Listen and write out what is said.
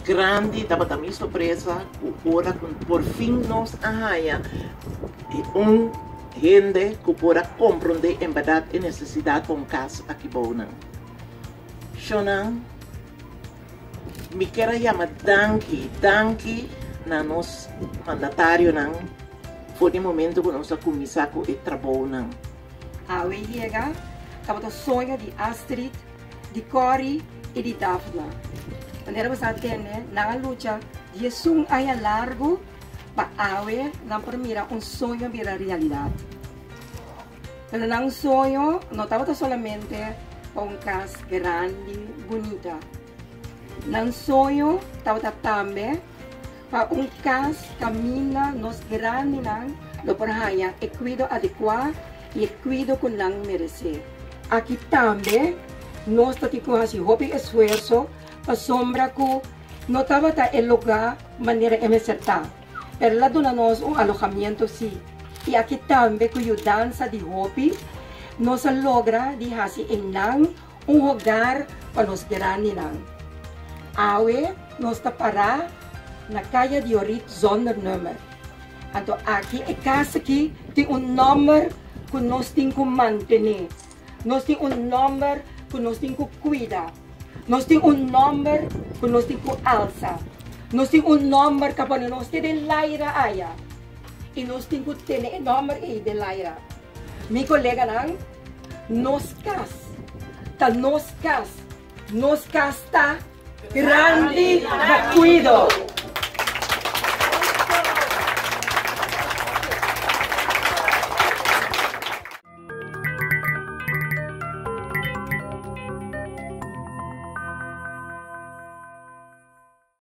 Grandi tabata mi sorpresa ku ora ku por fin nos a haña un hende ku por a komprondé en bèrdat e nesesidat pa un kas aki bou nan. Shonnan, mi kier a yama danki, danki na nos mandatarionan for di momento ku nos a kuminsá ku e trabounan. Awe yega tabata soño di Astrid, di Corrie i di Daphne. Manera bo sa tende, nan a lucha diesun aña largu pa awe nan por mira un soño bira realidat. Pero nan soño no tabata solamente pa un kas grandi bunita. Nan soño tabata tambe pa un kas kaminda nos grandinan lo por haña e kuido adekuá i e kuido ku nan meresé. Aki tambe nos ta tin ku hasi hopi esfuerso pasobra ku no tabata e lugá manera e mester ta, pero el a duna nos un alojamiento sí. I aki tambe ku yudansa di hopi nos a logra di hasi einan un hogar pa nos grandinan. Awe nos ta pará na Kaya Diorit zonder nummer. Anto aki e kas aki tin un nòmber ku nos tin ku mantené. Nos tin un nòmber ku nos tin ku kuida. Nos tin un nòmber ku nos tin ku alsa. Nos tin un nòmber ku a pone nos te den laira aya. I nos tin ku tene e nòmber ei den laira. Mi koleganan, nos kas ta nos kas. Nos kas ta grandi na kuido.